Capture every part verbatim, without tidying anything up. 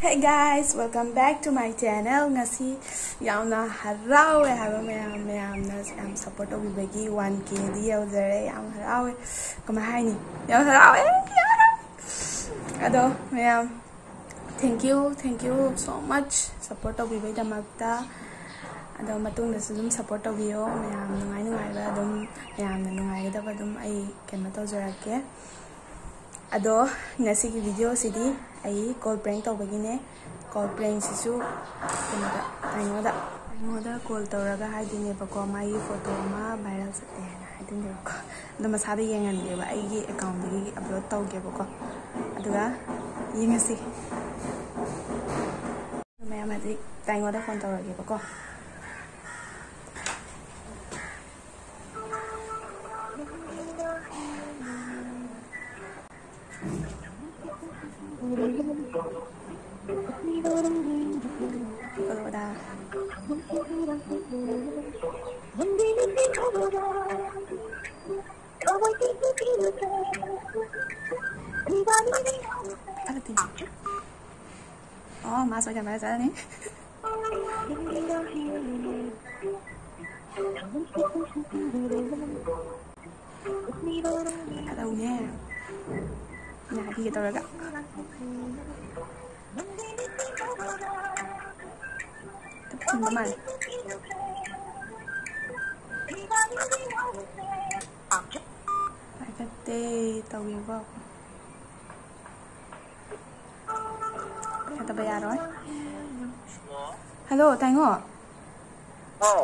Hey guys, welcome back to my channel. ꯉꯁꯤ ꯌꯥꯝꯅ ꯍꯔꯥꯎꯋꯦ ꯍꯥꯏꯕ ꯃꯌꯥꯝ, ꯃꯌꯥꯝꯅ ꯌꯥꯝ support ꯇꯧꯕꯤꯕꯒꯤ one K ꯗꯤ ꯌꯧꯖꯔꯦ꯫ ꯌꯥꯝ ꯍꯔꯥꯎꯋꯦ꯫ ꯀꯃꯥꯏ ꯍꯥꯏꯅꯤ? ꯌꯥꯝ ꯍꯔꯥꯎꯋꯦ, ꯌꯥꯝ ꯍꯔꯥꯎꯋꯦ꯫ ꯑꯗꯣ ꯃꯌꯥꯝ, thank you, thank you so much support ꯇꯧꯕꯤꯕꯩꯗꯃꯛꯇ꯫ ꯑꯗꯣ ꯃꯇꯨꯡꯗꯁꯨ ꯑꯗꯨꯝ support ꯇꯧꯕꯤꯌꯣ꯫ ꯃꯌꯥꯝ ꯅꯨꯡꯉꯥꯏ ꯅꯨꯡꯉꯥꯏꯕ ꯑꯗꯨꯝ, ꯃꯌꯥꯝꯅ ꯅꯨꯡꯉꯥꯏꯒꯗꯕ ꯑꯗꯨꯝ ꯑꯩ ꯀꯩꯅꯣ ꯇꯧꯖꯔꯛꯀꯦ꯫ ꯑꯗꯣ ꯉꯁꯤꯒꯤ video ꯁꯤꯗꯤ ꯑꯩ call prank ꯇꯧꯕꯒꯤꯅꯦ꯫ Call prank ꯁꯤꯁꯨ ꯀꯩꯅꯣꯗ, ꯇꯥꯏꯉꯣꯗ, ꯇꯥꯏꯉꯣꯗ call ꯇꯧꯔꯒ ꯍꯥꯏꯗꯣꯏꯅꯦꯕꯀꯣ, ꯃꯥꯒꯤ photo ꯑꯃ viral ꯆꯠꯂꯦ ꯍꯥꯏꯅ ꯍꯥꯏꯗꯣꯏꯅꯦꯕꯀꯣ꯫ ꯑꯗꯣ ꯃꯁꯥꯗ ꯌꯦꯡꯍꯟꯒꯦꯕ, ꯑꯩꯒꯤ account ꯇꯒꯤ upload ꯇꯧꯒꯦꯕꯀꯣ꯫ ꯑꯗꯨꯒ ꯌꯦꯡꯉꯁꯤ꯫ ꯃꯌꯥꯝ ꯍꯧꯖꯤꯛ ꯇꯥꯏꯉꯣꯗ phone ꯇꯧꯔꯒꯦꯕꯀꯣ꯫ ꯀꯣꯂꯣꯗ꯫ ꯑꯣ, ꯃꯥꯁꯨ ꯌꯥꯝ ꯐꯖꯅꯤ꯫ ꯍꯔꯥꯎꯅꯦ꯫ ꯉꯥꯏꯕꯤꯒꯦ ꯇꯧꯔꯒ꯫ ꯊꯤꯟꯕ ꯃꯥꯜꯂꯦ꯫ ꯄꯥꯏꯈꯠꯇꯦ, ꯇꯧꯒꯦꯀꯣ꯫ ꯄꯥꯏꯈꯠꯇꯕ ꯌꯥꯔꯣꯏ꯫ ꯍꯜꯂꯣ, ꯇꯥꯏꯉꯣ꯫ ꯍꯥꯎ꯫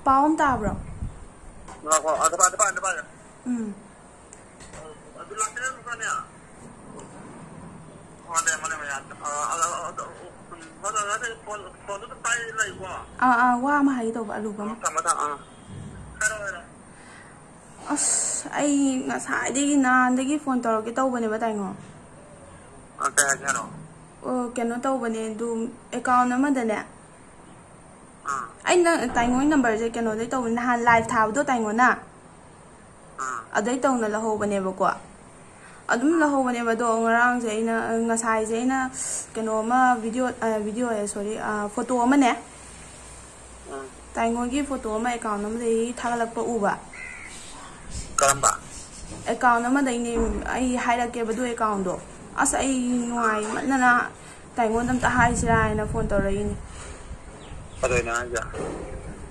ꯄꯥꯎ ꯑꯃ ꯇꯥꯕ꯭ꯔꯣ? ꯉꯥꯏꯈꯣ, ꯑꯗꯨ ꯄꯥꯏ, ꯑꯗꯨ ꯄꯥꯏ, ꯑꯗꯨ ꯄꯥꯏ꯫ ꯎꯝ꯫ ꯑꯗꯨ ꯂꯥꯛꯀꯦ ꯍꯥꯏꯔꯝꯃꯒꯅꯦ꯫ ꯃꯥꯅꯦ, ꯃꯥꯅꯦ, ꯃꯥꯅꯦ꯫ ꯑ, ꯑ, ꯑ, ꯑ, ꯎꯝ, ꯃꯥꯅꯦ, ꯃꯥꯅꯦ, ꯐꯣꯟ, ꯐꯣꯟꯗꯨ ꯑꯗꯨꯝ ꯄꯥꯏ ꯂꯩꯀꯣ꯫ ꯑꯥ, ꯑꯥ, ꯋꯥ ꯑꯃ ꯍꯥꯏꯒꯦ ꯇꯧꯕ ꯑꯔꯨꯕ ꯑꯃ꯫ ꯊꯝꯃꯣ, ꯊꯝꯃꯣ, ꯑꯥ꯫ ꯍꯥꯏꯔꯣ, ꯍꯥꯏꯔꯣ꯫ ꯑꯁ, ꯑꯩ ꯉꯁꯥꯏꯗꯒꯤ ꯅꯍꯥꯟꯗꯒꯤ ꯐꯣꯟ ꯇꯧꯔꯛꯀꯦ ꯇꯧꯕꯅꯦꯕ, ꯇꯥꯏꯉꯣ꯫ ꯑ, ꯀꯩ ꯍꯥꯏꯒꯦ ꯍꯥꯏꯅꯣ? ꯑꯣ, ꯀꯩꯅꯣ ꯇꯧꯕꯅꯦ, ꯑꯗꯨ account ꯑꯃꯗꯅꯦ, ꯑꯥ꯫ ꯑꯩꯅ ꯇꯥꯏꯉꯣꯒꯤ number ꯁꯦ ꯀꯩꯅꯣꯗꯩ ꯇꯧꯕꯅꯦ, ꯅꯍꯥꯟ live ꯊꯥꯕꯗꯣ ꯇꯥꯏꯉꯣꯅ, ꯑꯥ꯫ ꯑꯗꯩ ꯇꯧꯅ ꯂꯧꯍꯧꯕꯅꯦꯕꯀꯣ꯫ ꯑꯗꯨꯝ ꯂꯧꯍꯧꯕꯅꯦꯕ꯫ ꯑꯗꯣ ꯉꯔꯥꯡꯁꯦ ꯑꯩꯅ, ꯉꯁꯥꯏꯁꯦ ꯑꯩꯅ ꯀꯩꯅꯣ ꯑꯃ, ꯚꯤꯗꯤꯑꯣ, ꯚꯤꯗꯤꯑꯣ ꯑꯦ, ꯁꯣꯔꯤ, ꯐꯣꯇꯣ ꯑꯃꯅꯦ, ꯇꯥꯏꯉꯣꯟꯒꯤ ꯐꯣꯇꯣ ꯑꯃ ꯑꯦꯀꯥꯎꯟ ꯑꯃꯗꯒꯤ ꯊꯥꯒꯠꯂꯛꯄ ꯎꯕ꯫ ꯀꯔꯝꯕ? ꯑꯦꯀꯥꯎꯟ ꯑꯃꯗꯩꯅꯦ꯫ ꯑꯩ ꯍꯥꯏꯔꯛꯀꯦꯕ ꯑꯗꯨ ꯑꯦꯀꯥꯎꯟꯗꯣ꯫ ꯑꯁ, ꯑꯩ ꯅꯨꯡꯉꯥꯏꯃꯟꯗꯅ ꯇꯥꯏꯉꯣꯟꯗ ꯑꯝꯇ ꯍꯥꯏꯁꯤꯔꯥ ꯍꯥꯏꯅ ꯐꯣꯟ ꯇꯧꯔꯛꯏꯅꯦ꯫ ꯀꯗꯩꯅꯣ ꯍꯥꯏꯁꯦ?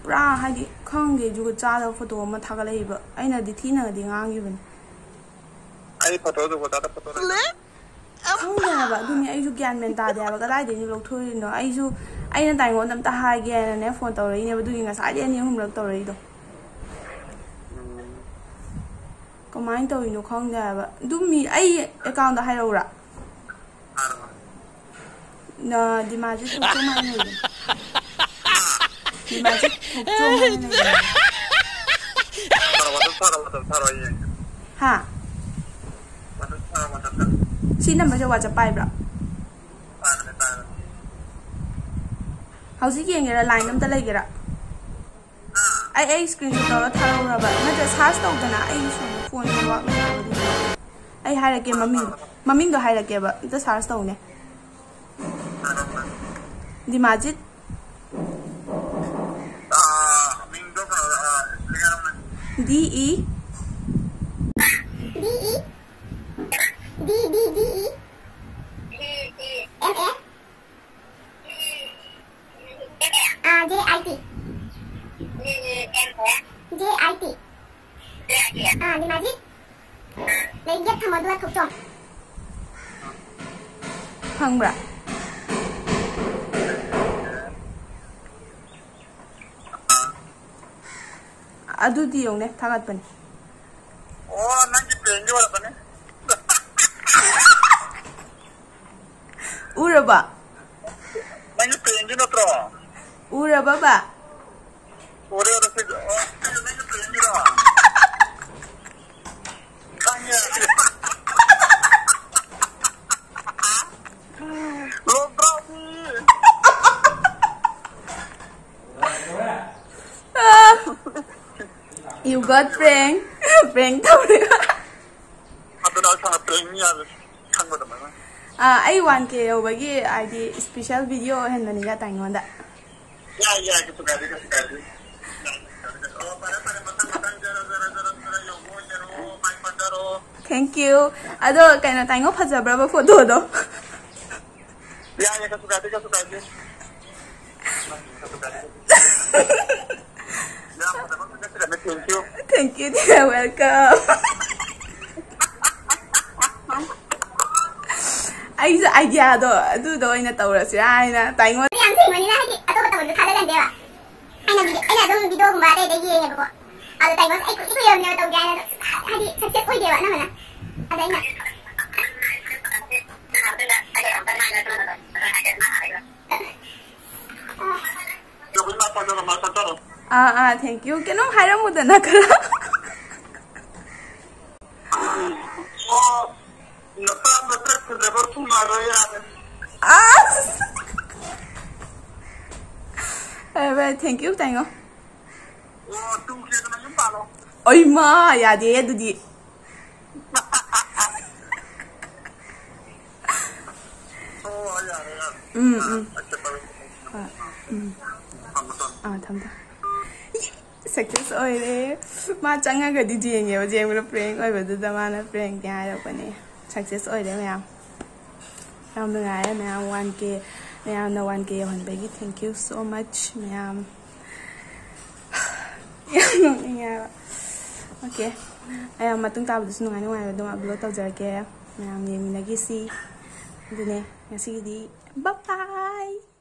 ꯄꯨꯔꯥ ꯍꯥꯏꯗꯤ ꯈꯪꯗꯦ, ꯖꯨꯒꯣꯠ ꯆꯥꯗꯕ ꯐꯣꯇꯣ ꯑꯃ ꯊꯥꯒꯠꯂꯛꯏꯕ꯫ ꯑꯩꯅꯗꯤ ꯊꯤꯅꯒꯗꯤ ꯉꯥꯡꯈꯤꯕꯅꯤ꯫ ꯑꯩ ꯐꯣꯇꯣ ꯖꯨꯒꯣꯠ ꯆꯥꯗꯕ ꯐꯣꯇꯣ ꯂꯩꯇꯦ꯫ ꯈꯪꯗꯦ ꯍꯥꯏꯕ꯫ ꯑꯗꯨꯅꯤ, ꯑꯩꯁꯨ ꯒ꯭ꯌꯥꯟ ꯃꯦꯟ ꯇꯥꯗꯦ ꯍꯥꯏꯕ, ꯀꯗꯥꯏꯗꯒꯤ ꯂꯧꯊꯣꯔꯛꯏꯅꯣ? ꯑꯩꯁꯨ, ꯑꯩꯅ ꯇꯥꯏꯉꯣꯟꯗ ꯑꯝꯇ ꯍꯥꯏꯒꯦ ꯍꯥꯏꯅꯅꯦ ꯐꯣꯟ ꯇꯧꯔꯛꯏꯅꯦꯕ꯫ ꯑꯗꯨꯒꯤ ꯉꯁꯥꯏꯗꯩ ꯑꯅꯤ ꯑꯍꯨꯝꯂꯛ ꯇꯧꯔꯛꯏꯗꯣ꯫ ꯀꯃꯥꯏꯅ ꯇꯧꯔꯤꯅꯣ ꯈꯪꯗꯦ ꯍꯥꯏꯕ꯫ ꯑꯗꯨꯝ ꯃꯤ, ꯑꯩ ꯑꯦꯀꯥꯎꯟꯗ ꯍꯥꯏꯔꯛꯎꯔꯥ? ꯗꯤꯃꯥꯖꯤꯠ ꯊꯣꯛꯆꯣꯝ ꯍꯥꯏꯅ ꯂꯩꯕꯅꯦ꯫ ꯗꯤꯃꯥꯖꯤꯠ ꯊꯣꯛꯆꯣꯝ ꯍꯥꯏꯅ ꯂꯩꯕꯅꯦ꯫ ꯊꯥꯔꯣ, ꯋꯥꯆꯞ ꯊꯥꯔꯣ, ꯋꯥꯆꯞ ꯊꯥꯔꯣ, ꯑꯩ ꯌꯦꯡꯒꯦ꯫ ꯍꯥ? ꯋꯥꯆꯞ ꯊꯥꯔꯣ, ꯋꯥꯆꯞꯇ꯫ ꯁꯤ ꯅꯝꯕꯔꯁꯦ ꯋꯥꯆꯞ ꯄꯥꯏꯕ꯭ꯔꯥ? ꯄꯥꯏꯕꯅꯦ, ꯄꯥꯏꯕꯅꯦ꯫ ꯍꯧꯖꯤꯛ ꯌꯦꯡꯒꯦꯔꯥ? ꯂꯥꯏꯟ ꯑꯝꯇ ꯂꯩꯒꯦꯔꯥ? ꯑꯩ, ꯑꯩ ꯁ꯭ꯀ꯭ꯔꯤꯟꯁꯣꯠ ꯇꯧꯔꯒ ꯊꯥꯔꯛꯎꯔꯕ? ꯅꯠꯇ꯭ꯔ ꯁꯥꯔꯆ ꯇꯧꯗꯅ, ꯑꯩ ꯁꯣꯝꯗ ꯐꯣꯟ ꯅꯦꯠꯋꯥꯛ ꯅꯨꯡꯉꯥꯏꯇꯕꯗꯨꯗ꯫ ꯑꯩ ꯍꯥꯏꯔꯛꯀꯦ ꯃꯃꯤꯡꯗꯣ꯫ ꯃꯃꯤꯡꯗꯣ ꯍꯥꯏꯔꯛꯀꯦꯕ꯫ ꯑꯝꯇ ꯁꯥꯔꯆ ꯇꯧꯅꯦ꯫ ꯗꯤꯃꯥꯖꯤꯠ꯫ ꯑꯥ, ꯃꯤꯡꯗꯣ ꯀꯩꯅꯣ, ꯑꯥ, ꯁ꯭ꯄꯦꯂꯤꯡ ꯍꯥꯏꯔꯛꯎꯅꯦ꯫ D E. D E. D D D E. M A. ꯑꯥ, J I T. J I T. ꯑꯥ, ꯗꯤꯃꯥꯖꯤꯠ꯫ ꯂꯩ, ꯒꯦꯞ ꯊꯝꯃꯣ, ꯑꯗꯨꯒ ꯊꯣꯛꯆꯣ꯫ ꯈꯪꯕ꯭ꯔꯥ? ꯑꯗꯨꯗꯤ ꯌꯦꯡꯉꯨꯅꯦ, ꯊꯥꯒꯠꯄꯅꯤ꯫ ꯑꯣ, ꯅꯪꯒꯤ ꯄ꯭ꯔꯦꯡꯒꯤ ꯑꯣꯏꯔꯝꯃꯅꯤ꯫ ꯎꯔꯕ? ꯅꯪꯒꯤ ꯄ꯭ꯔꯦꯡꯒꯤ ꯅꯠꯇ꯭ꯔꯣ? ꯎꯔꯕꯕ? ꯎꯔꯦ, ꯎꯔꯦ, ꯁꯤꯗ꯫ ꯑꯣ, ꯁꯤꯗ ꯅꯪꯒꯤ ꯄ꯭ꯔꯦꯡꯒꯤꯔꯣ? ꯈꯪꯉꯦ꯫ ꯂꯣꯛꯇ꯭ꯔꯥꯕꯤ꯫ You got prank. Prank ꯇꯧꯔꯦ꯫ ꯑꯗꯨꯅ ꯁꯥꯟꯅ ꯄ꯭ꯔꯦꯡ ꯌꯥꯔꯦ ꯈꯪꯕ ꯑꯗꯨꯃꯥꯏꯅ꯫ ꯑꯥ, ꯑꯩ ꯋꯥꯟ ꯀꯦ ꯌꯧꯕꯒꯤ ꯍꯥꯏꯗꯤ ꯏꯁꯄꯤꯁꯦꯜ ꯚꯤꯗꯤꯑꯣ ꯑꯣꯏꯍꯟꯕꯅꯤꯗ ꯇꯥꯏꯉꯣꯟꯗ꯫ ꯌꯥꯏ, ꯌꯥꯏ, ꯀꯩꯁꯨ ꯀꯥꯏꯗꯦ, ꯀꯩꯁꯨ ꯀꯥꯏꯗꯦ꯫ ꯑꯣ, ꯐꯔꯦ, ꯐꯔꯦ, ꯃꯊꯪ, ꯃꯊꯪ, ꯖꯔ, ꯖꯔ, ꯖꯔ, ꯖꯔ ꯌꯧꯕ ꯑꯣꯏꯖꯔꯣ, ꯃꯥꯏ ꯄꯥꯛꯆꯔꯣ꯫ Thank you. ꯑꯗꯣ ꯀꯩꯅꯣ, ꯇꯥꯏꯉꯣ ꯐꯖꯕ꯭ꯔꯕ ꯐꯣꯇꯣꯗꯣ? ꯌꯥꯏ, ꯌꯥꯏ, ꯀꯩꯁꯨ ꯀꯥꯏꯗꯦ, ꯀꯩꯁꯨ ꯀꯥꯏꯗꯦ꯫ ꯌꯥꯝ ꯐꯖꯕ ꯑꯃ ꯅꯠꯇ꯭ꯔꯅꯦ, thank you꯫ Thank you, dear. Welcome. ꯑꯩꯁꯨ ꯑꯥꯏꯗꯤꯌꯥꯗꯣ ꯑꯗꯨꯗꯣ ꯑꯣꯏꯅ ꯇꯧꯔꯁꯤꯔꯥ ꯍꯥꯏꯅ ꯇꯥꯏꯉꯣꯟ ꯌꯥꯝ ꯁꯤꯡꯕꯅꯤꯅ, ꯍꯥꯏꯗꯤ, ꯑꯇꯣꯞꯄ ꯇꯧꯕꯗꯣ ꯊꯥꯗꯒꯟꯗꯦꯕ꯫ ꯑꯩꯅ ꯚꯤꯗꯤꯑꯣ, ꯑꯩꯅ ꯑꯗꯨꯝ ꯚꯤꯗꯤꯑꯣꯒꯨꯝꯕ ꯑꯇꯩ ꯑꯇꯩ ꯌꯦꯡꯉꯦꯕꯀꯣ꯫ ꯑꯗꯣ ꯇꯥꯏꯉꯣꯟ ꯑꯩ ꯀꯨꯏ ꯀꯨꯏꯔꯕꯅꯦꯕ ꯇꯧꯒꯦ ꯍꯥꯏꯅ, ꯑꯗꯣ, ꯍꯥꯏꯗꯤ, ꯁꯛꯁꯦꯁ ꯑꯣꯏꯗꯦꯕ ꯑꯅꯝꯕꯅ꯫ ꯑꯗ ꯑꯩꯅ ꯑꯥ, ꯑꯥ, thank you. ꯀꯩꯅꯣꯝ ꯍꯥꯏꯔꯝꯃꯨꯗꯅ ꯈꯔ꯫ ꯑꯣ, ꯅꯄꯥꯝꯕ ꯁꯛ ꯐꯖꯕ ꯊꯨꯡꯅꯔꯣ ꯌꯥꯔꯦ꯫ ꯑꯁ! ꯐꯔꯦ, ꯐꯔꯦ, thank you, ꯇꯥꯏꯉꯣ꯫ ꯑꯣ, ꯇꯨ ꯀꯦꯗꯅ ꯌꯨꯝ ꯄꯥꯜꯂꯣ꯫ ꯑꯩꯃꯥ, ꯌꯥꯗꯦ ꯑꯗꯨꯗꯤ꯫ ꯑꯣ, ꯌꯥꯔꯦ, ꯌꯥꯔꯦ꯫ ꯎꯝ, ꯎꯝ꯫ ꯑꯆꯥ, ꯐꯔꯦ꯫ ꯑꯥ, ꯎꯝ꯫ ꯊꯝꯃꯣ, ꯊꯝꯃꯣ꯫ ꯑꯥ, ꯊꯝꯃꯦ, ꯊꯝꯃꯦ꯫ ꯁꯛꯁꯦꯁ ꯑꯣꯏꯔꯦ꯫ ꯃꯥ ꯆꯪꯉꯒꯗꯤ ꯌꯦꯡꯉꯦꯕ, ꯌꯦꯡꯕꯗ ꯄ꯭ꯔꯦꯡ ꯑꯣꯏꯕꯗꯨꯗ ꯃꯥꯅ ꯄ꯭ꯔꯦꯡꯅꯦ ꯍꯥꯏꯔꯛꯄꯅꯦ꯫ ꯁꯛꯁꯦꯁ ꯑꯣꯏꯔꯦ ꯃꯌꯥꯝ꯫ ꯌꯥꯝ ꯅꯨꯡꯉꯥꯏꯔꯦ ꯃꯌꯥꯝ, ꯋꯥꯟ ꯀꯦ, ꯃꯌꯥꯝꯅ ꯋꯥꯟ ꯀꯦ ꯌꯧꯍꯟꯕꯒꯤ thank you so much ꯃꯌꯥꯝ꯫ ꯌꯥꯝ ꯅꯣꯛꯅꯤꯡꯉꯦ ꯍꯥꯏꯕ꯫ ꯑꯣꯀꯦ, ꯃꯌꯥꯝ ꯃꯇꯨꯡ ꯇꯥꯕꯗꯁꯨ ꯅꯨꯡꯉꯥꯏ ꯅꯨꯡꯉꯥꯏꯕ ꯑꯗꯨꯝ ꯑꯞꯂꯣꯗ ꯇꯧꯖꯔꯛꯀꯦ꯫ ꯃꯌꯥꯝ ꯌꯦꯡꯃꯤꯟꯅꯈꯤꯁꯤ꯫ ꯑꯗꯨꯅꯦ ꯉꯁꯤꯒꯤꯗꯤ bye bye꯫